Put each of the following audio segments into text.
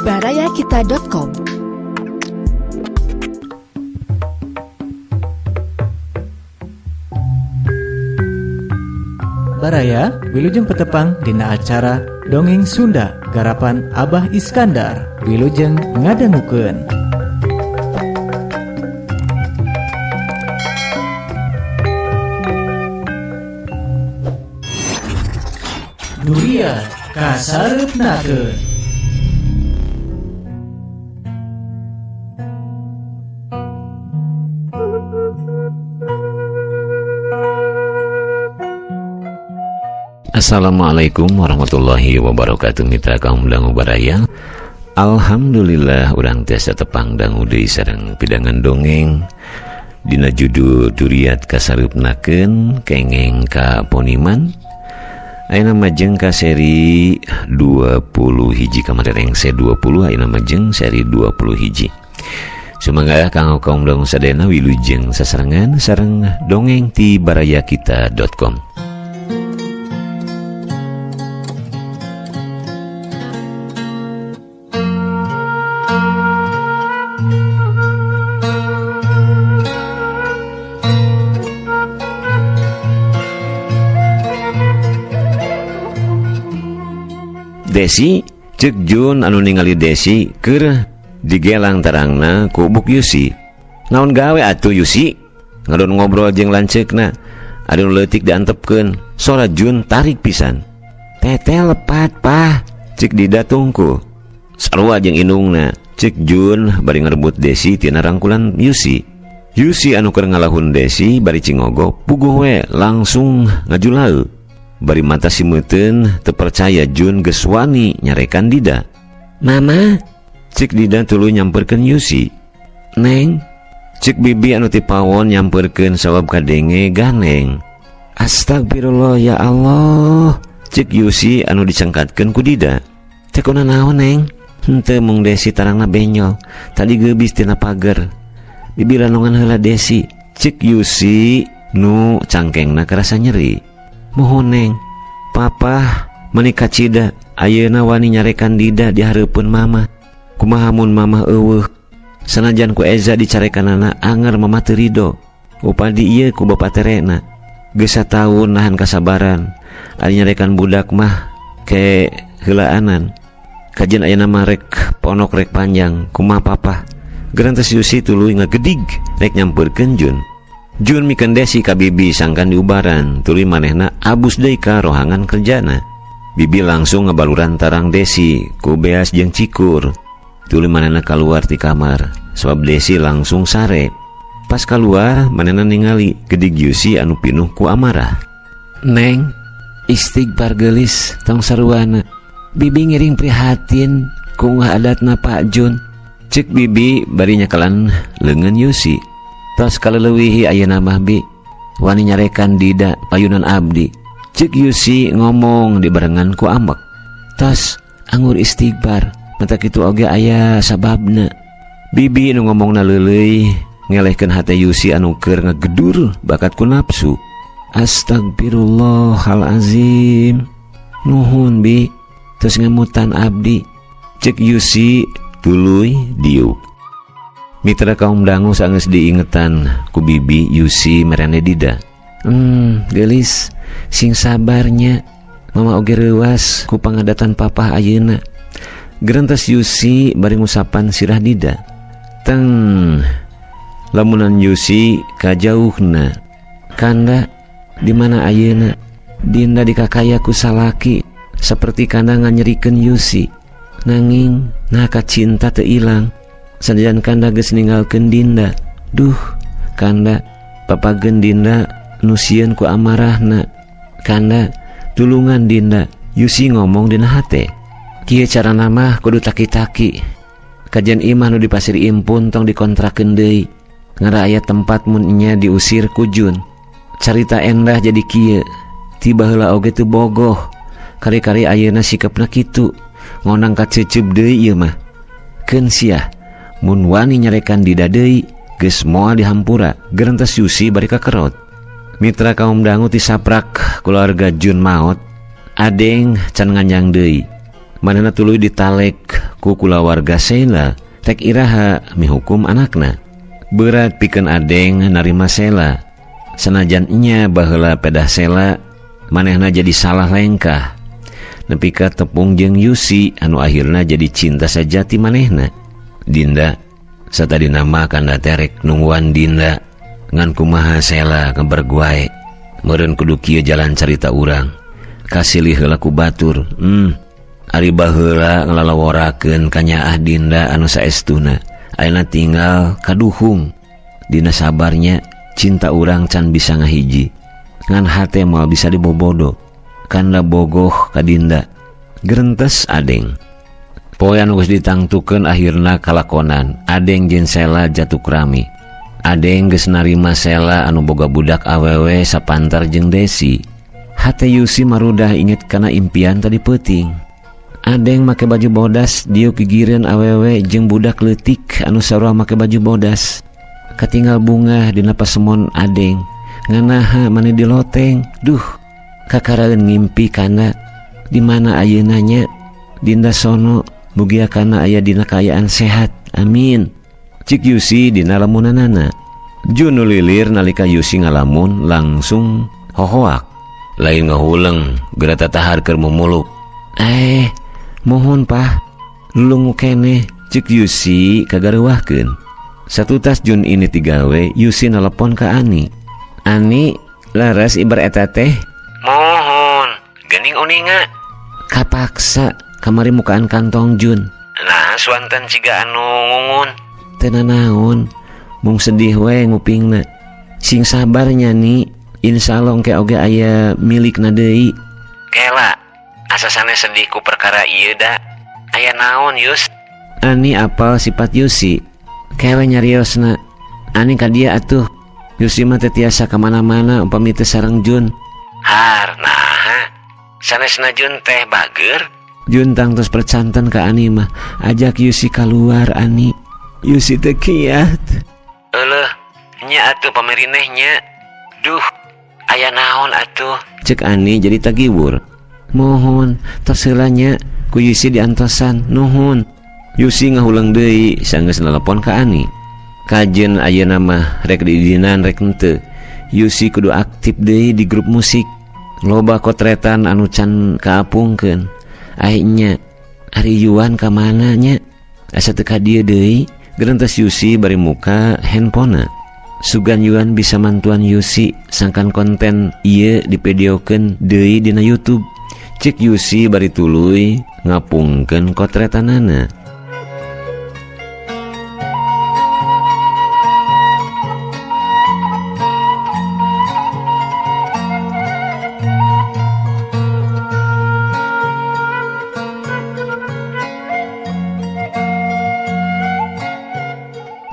barayakita.com. Baraya, Wilujeng Petepang dina acara Dongeng Sunda garapan Abah Iskandar. Wilujeng ngadangukeun. Duriat kasareupnakeun. Assalamualaikum warahmatullahi wabarakatuh, mitra kaum dangu baraya. Alhamdulillah urang tiasa tepang dangu deui sareng pidangan dongeng dina judul Duriat kasareupnakeun kengeng ka Poniman. Ayeuna majeng ka seri 20 hiji, kamari rengse 20, ayeuna majeng seri 20 hiji. Sumangga kanggo kaum dangu sadayana wilujeng sasarengan sareng dongeng ti barayakita.com. Desi cek Jun anu ningali Desi keur digelang tarangna ku buk Yusi. Naon gawe atuh Yusi? Ngadon ngobrol jeung lanceukna. Anu leutik diantepkeun. Sora Jun tarik pisan. Teteh lepat pah, cek Dida tungku. Sarua jeung indungna, cek Jun bari ngarebut Desi tina rangkulan Yusi. Yusi anu keur ngalahun Desi bari cingogo puguh we langsung ngajulaeuk. Bari mata simeuten teu percaya Jun geus wani nyarekan Dida. Mama, cek Dida tuluy nyamperkeun Yusi. Neng, cek bibi anu ti pawon nyamperkeun sabab kadenge ganeng. Astagfirullah ya Allah, cek Yusi anu dicengkatkeun ku Dida. Teh kunaon neng? Henteu mung Desi tarangna benyol, tadi geubis tina pager. Bibi lanongan heula Desi, cek Yusi nu cangkengna kerasa nyeri. Mohon neng, papa meuni kacida ayeuna wani nyarekan Dida di hareupeun mama. Kumaha mun mama eueuh? Sanajan ku Eza dicarekanana anger mama teu rido. Upadi ieu ku bapa terena. Geus sataun nahan kasabaran. Ari nyarekan budak mah ke heulaanan. Kajian ayeuna mah rek ponok rek panjang. Kumaha papa? Gerantes Yusi tuluy ngagedig rek nyampeurkeun Jun. Jun mikeun Desi ka bibi sangkan diubaran, tuluy manehna abus deui ka rohangan kerjana. Bibi langsung ngabaluran tarang Desi ku beas jeung cikur. Tuluy manehna kaluar ti kamar, sabab Desi langsung sare. Pas kaluar manehna ningali gedig Yusi anu pinuh ku amarah. Neng, istighfar geulis tong saruana. Bibi ngiring prihatin ku ungah adatna Pak Jun. Cek bibi bari nyakalan leungeun Yusi. Tos kaleulewihi ayeuna mah bi, wani nyarekan Dida payunan abdi. Cek Yusi ngomong dibarengan ku ambek. Tos anggur istighfar, mata kitu oge aya sababna. Bibi nu ngomongna leuleuy ngelehkeun hate Yusi anu keur ngagedur bakat ku nafsu. Astagfirullahalazim. Nuhun bi, tos ngemutan abdi. Cek Yusi tuluy diuk. Mitra kaum dangu sanggeus diingetan ku bibi Yusi merene Dida. Geulis, sing sabarnya. Mama oge reuas ku pangadatan papah ayeuna. Gerentes Yusi bari ngusapan sirah Dida. Teng lamunan Yusi kajauhna. Kanda di mana ayeuna? Dinda dikakaya ku salaki seperti kanda nganyerikeun Yusi. Nanging nah kacinta teu ilang. Sanajan kanda geus ninggalkeun Dinda. Duh, kanda papageun Dinda nu sieun ku amarahna. Kanda tulungan Dinda. Yusi ngomong dina hate. Kieu carana mah kudu taki-taki. Kajian imah nu di Pasir Impun tong dikontrakeun deui. Ngara aya tempat mun nya diusir ku Jun. Carita endah jadi kieu. Tiba heula oge teu bogoh. Kari-kari ayeuna sikapna kitu. Ngonang kaceuceub deui ieu mah. Keun sia. Mun wani nyarekan Dida deui, geus moal dihampura. Gerentes Yusi bari kakerot. Mitra kaum dangu ti saprak keluarga Jun maot, adeng can nganjang deui. Manehna tuluy ditalek ku kulawarga Sela rek iraha mihukum anakna. Berat pikeun Adeng narima Sela. Sanajan nya baheula pedah Sela, manehna jadi salah lengkah. Nepi ka tepung jeung Yusi anu akhirna jadi cinta sajati manehna. Dinda satadina mah kanda terek nungguan Dinda ngan kumaha Sela ngeberguae. Meureun kudu kieu jalan carita urang. Kasilih heula ku batur. Ari baheula ngalalaworakeun kanyaah Dinda anu saestuna. Ayeuna tinggal kaduhung. Dina sabarnya cinta urang can bisa ngahiji. Ngan hate moal bisa dibobodo. Kanda bogoh ka Dinda. Gerentes Adeng. Poe anu geus ditangtukeun akhirna kalakonan. Adeng jeung Sela jatuh krami. Adeng geus narima Sela anu boga budak awewe sapantar jeung Desi. Hate Yusi marudah inget kana impian tadi peuting. Adeng make baju bodas dieu gigireun awewe jeung budak leutik anu sarua make baju bodas. Katinggal bunga dina pasemon Adeng. Nganaha mani di loteng. Duh, kakaraeun ngimpi kana di mana ayeuna nya. Dinda sono mugia kana aya dina kaayaan sehat. Amin. Cik Yusi dina lamunanana. Jun nu lilir nalika Yusi ngalamun langsung hohoak. Lain ngahuleng geura tatahar keur mumuluk. Mohon pah, lulungu keneh, cek Yusi kagareuwahkeun. Satutas Jun ini tigawe, Yusi nelepon ka Ani. Ani, leres ibar eta teh? Mohon, gening uninga. Kapaksa, kamari mukaan kantong Jun. Nah, suanten ciga anu ngungun. Teu nanaon, mung sedih we ngupingna. Sing sabar nya Ni, insyaallah engke oge aya milikna deui. Kela, asa sanes sedih ku perkara ieu da. Aya naon Yus? Ani apal sifat Yusi. Kewe nyariosna. Ani ka dia atuh. Yusi mah teu tiasa ka mana-mana upami teu sareng Jun. Har, naha. Sanesna Jun teh bager. Jun tangtos percanten ka Ani mah. Ajak Yusi kaluar Ani. Yusi teh kiat. Euleuh, nya atuh pamerineh nya. Duh, aya naon atuh? Cek Ani jadi tagiwur. Mohon, tos heula nya ku Yusi diantosan. Nuhun. Yusi ngahuleng deui sanggeus nelepon ka Ani. Kajeun ayeuna mah rek diidinan rek henteu. Yusi kudu aktif deui di grup musik. Loba kotretan anu can kaapungkeun. Ai nya, ari Yuan ka mana nya? Asa teu ka dieu deui. Gerentes Yusi bari muka handphonena. Sugan Yuan bisa mantuan Yusi sangkan konten ieu divideokeun deui dina YouTube. Cek Yusi bari tuluy ngapungkeun kotretanana.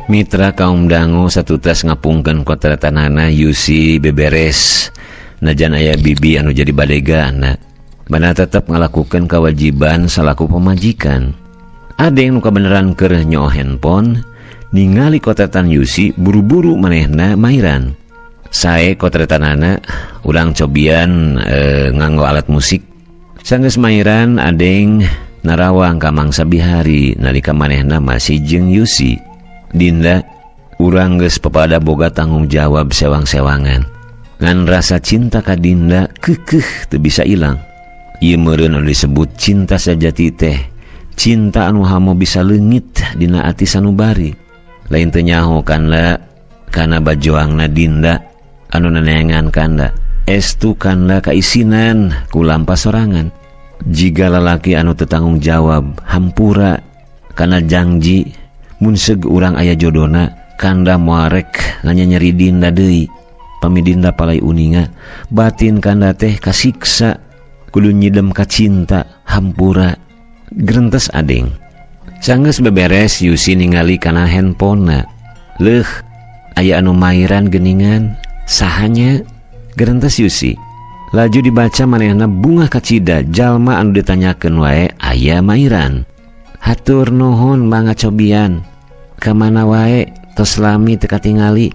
Mitra kaum dangu satutas ngapungkeun kotretanana Yusi beberes. Najan aya bibi anu jadi badega anak. Bana tetep ngalakukeun kewajiban salaku pemajikan. Adeng nu kabeneran keur nyoo handphone, ningali kotretan Yusi buru-buru manehna mairan. Sae kotretanana urang cobian nganggo alat musik. Sanggeus mairan Adeng narawang ka mangsa bihari nalika manehna masih jeung Yusi. Dinda, urang geus papada boga tanggung jawab sewang-sewangan. Ngan rasa cinta ka Dinda keukeuh teu bisa ilang. Ieu meureun anu disebut cinta sajati teh, cinta anu hamo bisa leungit dina ati sanubari. Lain teu nyaho kanda kana bajoangna Dinda anu neneangan kanda. Estu kanda kaisinan ku lampa sorangan. Jiga lalaki anu teu tanggung jawab hampura kana jangji mun seug urang aya jodona kanda moarek nganyanyeri Dinda deui. Pami Dinda palai uninga batin kanda teh kasiksa kudu nyidem ka cinta hampura. Gerentes Adeng. Sanggeus beberes Yusi ningali kana handphonena. Leuh, aya anu mairan geuningan sahanya. Gerentes Yusi. Laju dibaca manehna bunga kacida jalma anu ditanyakeun wae aya mairan. Hatur nuhun mangga cobian. Ka mana wae tos lami teu katingali.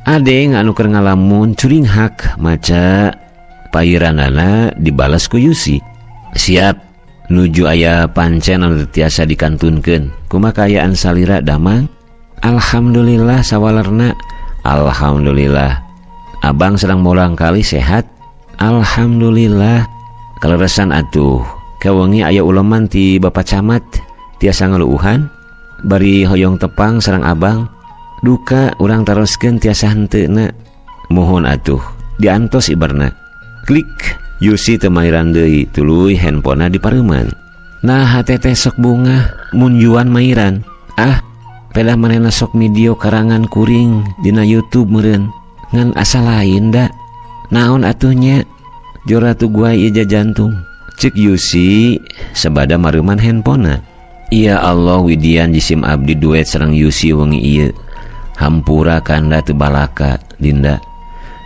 Adeng anu keur ngalamun curinghak maca pairanana dibalas ku Yusi. Siap. Nuju aya pancen anu tiasa dikantunkeun. Kumaha kaayaan salira damang? Alhamdulillah sawalerna. Alhamdulillah. Abang sedang molang kali sehat. Alhamdulillah. Kaleresan atuh. Kewengi aya uleman ti Bapak Camat tiasa ngaluuhan. Bari hoyong tepang sareng abang. Duka urang taroskeun tiasa henteuna. Mohon atuh diantos ibarna. Klik Yusi teu mairan deui tuluy handphonena dipareuman. Nah teteh sok bungah mun Yuan mairan. Ah pedah manehna sok video karangan kuring dina YouTube meureun. Ngan asa lain da. Naon atuh nya? Jora tu guai ieu jantung. Cek Yusi sabada mareuman handphonena. Ya Allah widian jisim abdi duet sareng Yusi wengi ieu. Hampura kanda teu balaka Dinda.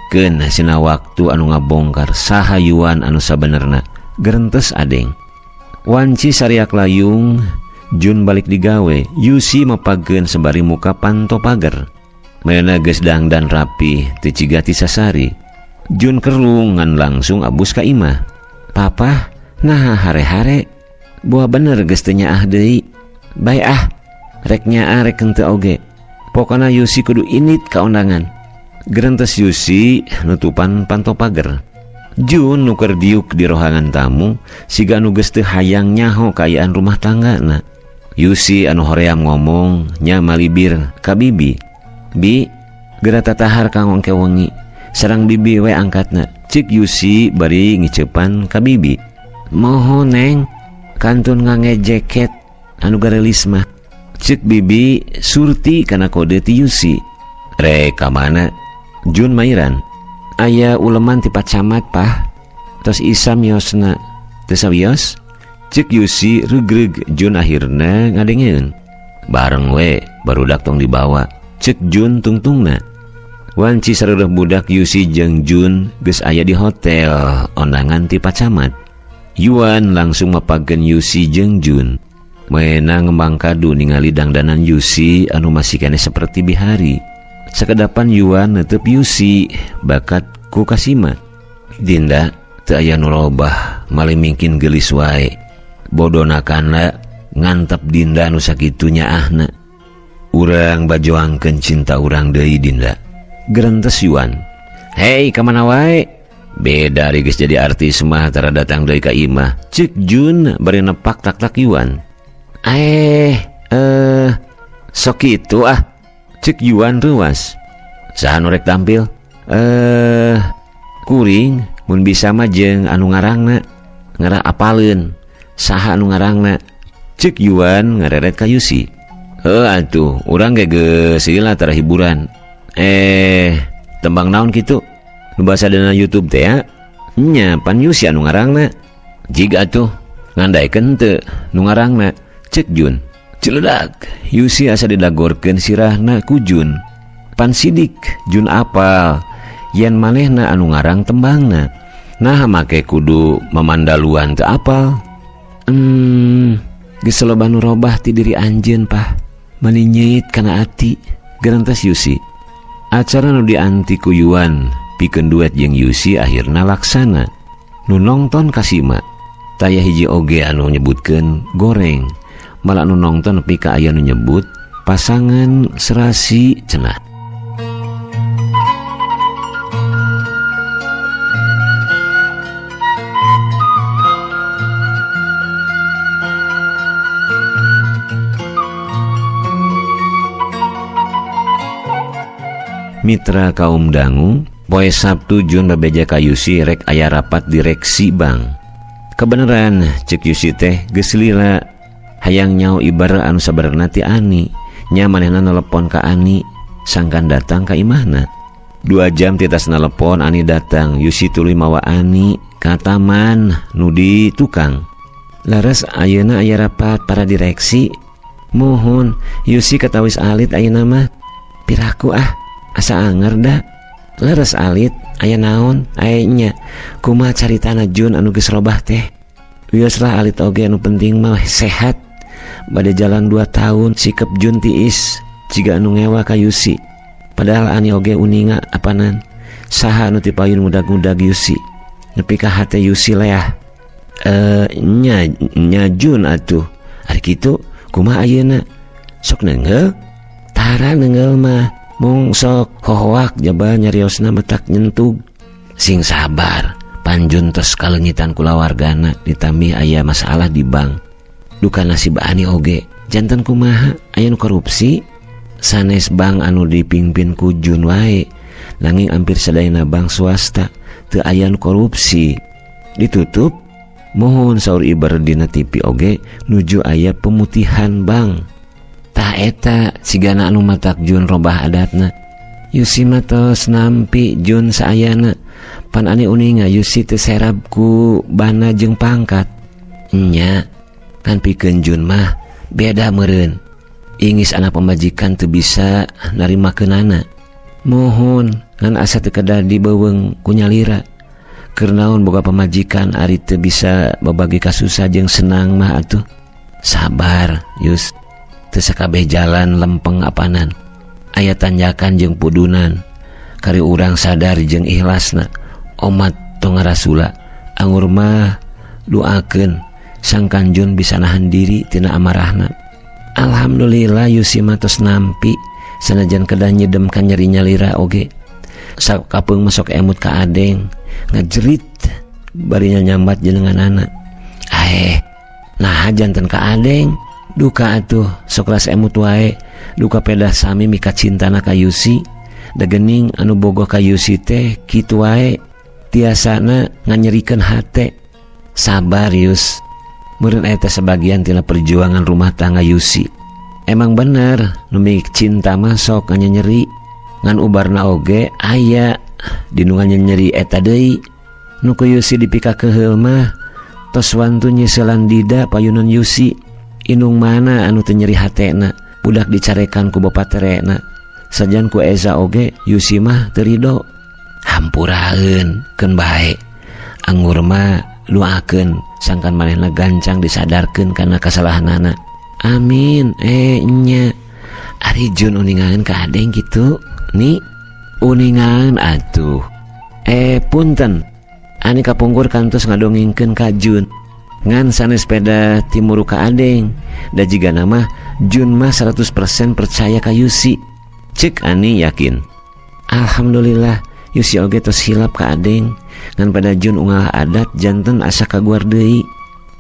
Keun sina waktu anu ngabongkar saha Yuan anu sabenerna gerentes adeng. Wanci sariak layung Jun balik digawe Yusi mapageun sembari muka panto pager. Mayana geus dangdan rapi teu ciga ti sasari. Jun kerlung ngan langsung abus ka imah. Papa nah hare-hare buah bener geus teu nyaah deui. Bae ah rek nyaah rek henteu oge. Pokona Yusi kudu init ka undangan. Gerentes Yusi nutupan panto pager. Jun nu keur diuk di rohangan tamu siga nu geus teu hayang nyaho kaayaan rumah tanggana. Yusi anu hoream ngomong nya malibir ka bibi. Bi, geura tatahar ka ngongke wengi. Sareng bibi we angkatna. Cik Yusi bari ngiceupan ka bibi. Moho neng, kantun ngange jaket anu garelis mah. Cik bibi surti kana kode ti Yusi. Rek ka mana? Jun mairan. Aya uleman ti Pak Camat pah. Tos isa miosna. Teu sawios? Cek Yusi regreg Jun akhirna ngadengeun. Bareng we barudak tong dibawa. Cek Jun tungtungna. Wanci sareureum budak Yusi jeung Jun geus aya di hotel ondangan ti Pak Camat. Yuan langsung mapageun Yusi jeung Jun. Maena ngembang kadu ningali dangdanan Yusi anu masih keneh seperti bihari. Sakedapan Yuan netep Yusi bakat ku kasima. Dinda teu aya nu robah malimingkin geulis wae. Bodona kana ngantep Dinda nu sakitu nyaahna. Urang bajoangkeun cinta urang deui Dinda. Gerentes Yuan. Hei ka mana wae? Beda ari geus jadi artis mah tara datang deui ka imah. Cek Jun bari nepak tak-tak Yuan. Sok kitu ah. Cek Yuan ruas. Saha nu rek tampil? Kuring mun bisa mah jeung anu ngarangna. Ngarah apaleun. Saha anu ngarangna? Cek Yuan ngareret ka Yusi. Heuh atuh, urang ge geus lila tara hiburan. Tembang naon kitu? Nu basa dina YouTube teh ya? Nya pan Yusi anu ngarangna. Jig atuh, ngandaikeun teu nu ngarangna. Cek Jun. Celedak, Yusi asa didagorkeun sirahna ku Jun. Pan sidik Jun apal yen manehna anu ngarang tembangna. Nah make kudu mamandaluan teu apal. Geus loba nu robah ti diri anjeun pah. Mani nyeut kana ati, gerentes Yusi. Acara nu dianti ku Yuan pikeun duet jeung Yusi akhirna laksana. Nu nongton kasima. Taya hiji oge anu nyebutkeun goreng. Malah nu nongton nepi ka aya nu nyebut pasangan serasi cenah. Mitra kaum dangu, poe Sabtu Jun bebeja ka Yusi rek aya rapat direksi bank. Kebeneran cek Yusi teh geus lila hayang nyao ibar anu sabarna ti Ani. Nya manehna nelepon ka Ani sangkan datang ka imahna. 2 jam titas nelepon Ani datang. Yusi tuluy mawa Ani ka taman nu di tukang. Laras ayeuna aya rapat para direksi. Mohon Yusi katawis alit ayeuna mah. Piraku ah asa anger da. Leres alit aya naon aya nya kumaha caritana Jun anu geus robah teh. Wios lah alit oge anu penting mah sehat. Bade jalan 2 tahun sikep Jun tiis jiga anu ngewa ka Yusi. Padahal Ani oge uninga apanan saha anu tipayun ngudag-ngudag Yusi. Nepi ka hate Yusi leah. Nya nya Jun atuh. Ari kitu kumaha ayeuna? Sok neunggeul? Tara neunggeul mah. Mung sok hohoak jaba nyariosna betak nyentug. Sing sabar, panjun tos kalengitan kulawargana ditambih aya masalah di bank. Duka nasib Ani oge, janten kumaha aya nu korupsi? Sanes bank anu dipimpin ku Jun wae, nanging hampir sadayana bank swasta teu aya nu korupsi. Ditutup? Mohon saur Iber dina TV oge nuju aya pemutihan bank. Tah eta sigana anu matak Jun robah adatna. Yusi mah tos nampi Jun saayana. Pan Ani uninga Yusi teu serab ku bana jeung pangkat. Nya, kan pikeun Jun mah beda meureun. Ingis anak pamajikan teu bisa narimakeunana. Mohon ngan asa teu kedah dibeuweung ku nyalira. Keur naon boga pamajikan ari teu bisa babagi kasusah jeung senang mah atuh. Sabar, Yus. Teu sakabeh jalan lempeng apanan. Aya tanjakan jeung pudunan. Kari urang sadar jeung ikhlasna. Omat tong ngarasula. Angur mah doakeun sangkan Jun bisa nahan diri tina amarahna. Alhamdulillah Yusi mah tos nampi sanajan kedah nyedem ka nyeri nyalira oge. Sakapeung mah sok emut ka adeng ngajerit bari nyambat jenenganana. Aeh, nah janten ka adeng duka atuh sok ras emut wae duka pedah sami mika cintana ka Yusi. Dagening anu bogoh ka Yusi teh kitu wae tiasana nganyerikeun hate. Sabar Yus, meureun eta sebagian tina perjuangan rumah tangga Yusi. Emang bener nu mik cinta mah sok nganyeri ngan ubarna oge aya dinu nganyeri eta deui. Nu ku Yusi dipikakeheul mah tos wantu nyeuselan dida payunan Yusi. Indung mana anu teu nyeri hatena budak dicarekan ku bapa terena. Sajan ku Eza oge Yusi mah teu rido. Hampuraeun keun bae. Angur mah doakeun sangkan manehna gancang disadarkeun kana kasalahanana. Amin. Nya. Ari Jun uningan ka adeng kitu ni uningan atuh. Punten. Ani kapungkur kantos ngadongengkeun ka Jun. Ngan sanes peda timuru ka adeng. Da jigana mah Jun mah 100% percaya ka Yusi. Cek Ani yakin. Alhamdulillah Yusi oge tos hilap ka adeng. Ngan pada Jun unggal adat janten asa kaguar deui.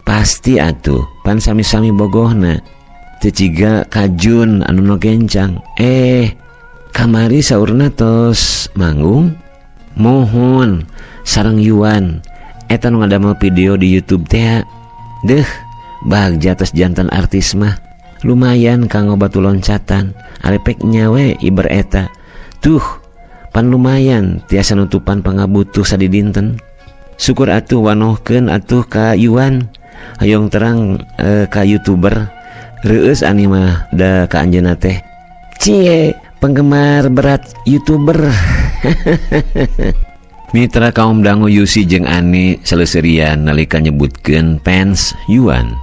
Pasti atuh pan sami-sami bogohna. Teu ciga ka Jun anu nu gencang. Kamari saurna tos manggung. Mohon sareng Yuan eta nu ngadamel video di YouTube teh. Deuh, bagja tos jantan artis mah. Lumayan kanggo batu loncatan. Arepek nyawe iber eta. Tuh, pan lumayan tiasa nutupan pangabutuh sadidinten. Syukur atuh wanohkeun atuh ka Yuan. Hayong terang ka YouTuber. Reueus ani mah da ka anjeunna teh. Cie, penggemar berat YouTuber. Mitra kaum dangu Yusi jeung Ani seleuserian nalika nyebutkeun fans Yuan.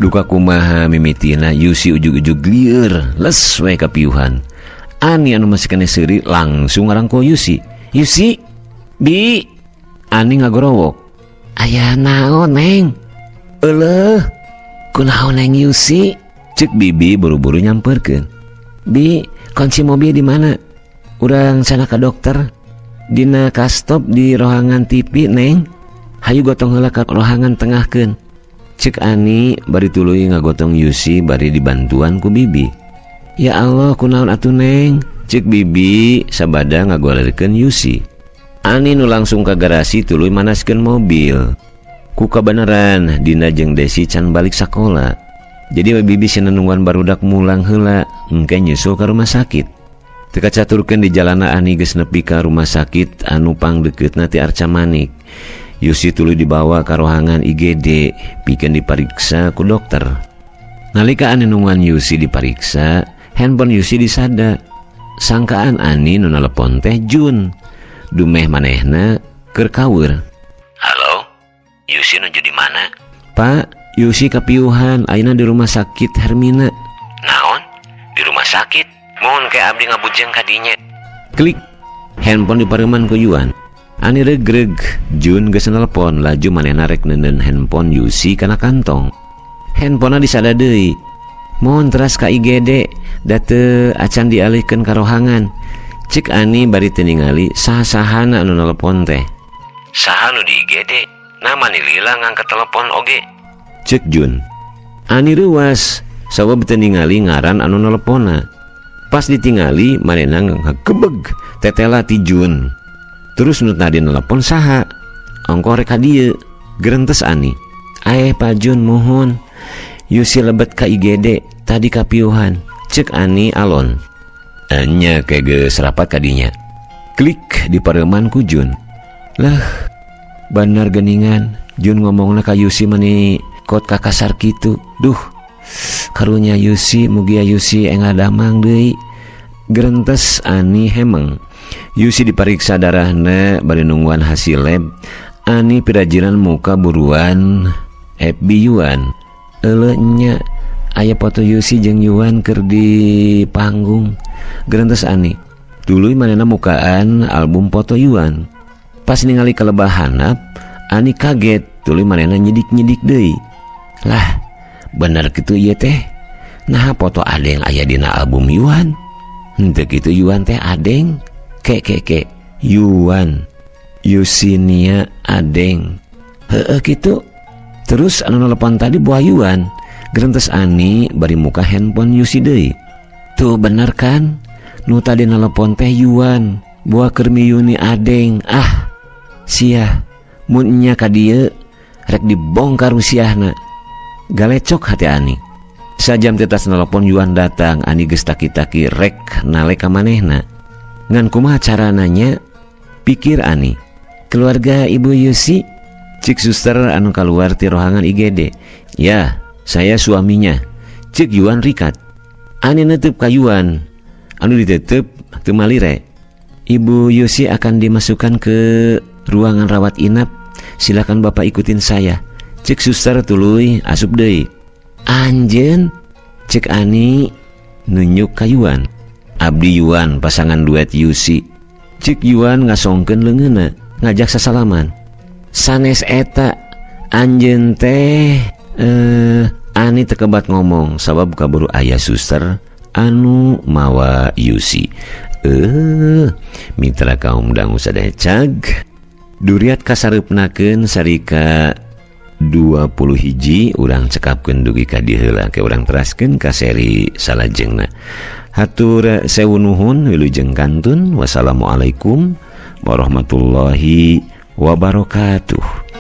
Duka kumaha mimitina Yusi ujug-ujug lieur les we kapiuhan. Ani anu masih kene seuri langsung ngarangkul Yusi. Yusi, bi. Ani ngagorowok. Aya naon neng? Euleuh, kunaon neng Yusi? Cek bibi buru-buru nyamperkeun. Bi, kunci mobil di mana? Urang sana ka dokter. Dina kastop di rohangan TV neng. Hayu gotong heula ka rohangan tengahkeun. Cek Ani bari tuluy ngagotong Yusi bari dibantuan ku bibi. Ya Allah, kunaon atuh neng? Cek bibi sabada ngagolerkeun Yusi. Ani nu langsung ka garasi tuluy manaskeun mobil. Ku kabeneran Dina jeung Desi can balik sakola. Jadi we bibi sieun nungguan barudak mulang heula engke nyusul ka rumah sakit. Teu kacaturkeun di jalana Ani geus nepi ka rumah sakit anu pangdekeutna ti Arca Manik. Yusi tuluy dibawa ka rohangan IGD pikeun dipariksa ku dokter. Nalika Ani nungguan Yusi dipariksa, handphone Yusi disada. Sangkaan Ani nu nalepon teh Jun. Dumeh manehna keur kaweur. Halo, Yusi nuju di mana? Pak, Yusi kapiuhan ayeuna di rumah sakit Hermina. Naon? Di rumah sakit? Mohon kayak abdi ngabujeng kadinya. Klik. Handphone dipareuman ku Yuan. Ani regreg, Jun geus nelpon laju manehna rek neuneun handphone Yusi kana kantong. Handphonena disada deui. Mohon teras ka IGD, da teu acan dialihkeun ka rohangan. Cek Ani bari teu ningali saha-sahana anu nelpon teh. Saha nu di IGD? Nah mani lila ngangkat telepon oge. Cek Jun. Ani reuwas, sabab teu ningali ngaran anu nelponna. Pas ditingali manehna ngagebeg tetela ti Jun. Terus nu tadi nelpon saha? Ongkoh rek ka dieu. Gerentes Ani. Aeh Pak Jun mohon. Yusi lebet ka IGD tadi kapiuhan. Cek Ani alon. Enya ke geus rapat kadinya. Klik di pareuman ku Jun. Lah, bener geningan Jun ngomongna ka Yusi meni kot kakasar kitu. Duh, karunya Yusi, mugia Yusi engal damang deui. Gerentes Ani hemeng. Yusi dipariksa darahna bari nungguan hasil lab. Ani pirajiran muka buruan FB Yuan. Euleuh nya aya foto Yusi jeung Yuan keur di panggung. Gerentes Ani. Tuluy manehna mukaan album foto Yuan. Pas ningali kalebah handap, Ani kaget. Tuluy manehna nyidik-nyidik deui. Lah, bener kitu ieu teh. Nah, foto Adeng aya dina album Yuan. Henteu kitu Yuan teh Adeng. Ke ke ke Yuan Yusinia Adeng. Heeh kitu. Terus anu nelepon tadi buah Yuan. Gerentes Ani bari muka handphone Yusi deui. Tuh bener kan? Nu tadi nelepon teh Yuan, buah keur miyuni Adeng. Ah, sia mun nya ka dieu rek dibongkar usiahna. Galecok hati Ani. Sajam tetas nelepon Yuan datang, Ani geus taki-taki rek nale ka manehna. Ngan kumaha carana nya? Pikir Ani. Keluarga Ibu Yusi? Cik suster anu kaluar ti rohangan IGD. Ya, saya suaminya. Cik Yuan rikat. Ani netep ka Yuan. Anu ditetep teu malire. Ibu Yusi akan dimasukkan ke ruangan rawat inap. Silakan Bapak ikutin saya. Cik suster tuluy asup deui. Anjeun? Cek Ani nunjuk ka Yuan. Abdi Yuan pasangan duet Yusi. Cik Yuan ngasongkeun leungeunna ngajak sasalaman. Sanes eta anjeun teh Ani tekebat ngomong sabab kaburu aya suster anu mawa Yusi. Mitra kaum dangu sadaya cag duriat kasareupnakeun sarika 20 hiji urang cekapkeun dugi ka dieu heula ke urang teraskeun ka seri salajengna. Hatur sewu nuhun wilujeng kantun. Wassalamualaikum warahmatullahi wabarakatuh.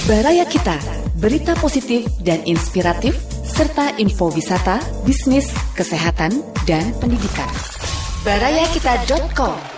Baraya Kita, berita positif dan inspiratif, serta info wisata, bisnis, kesehatan, dan pendidikan. Barayakita.com.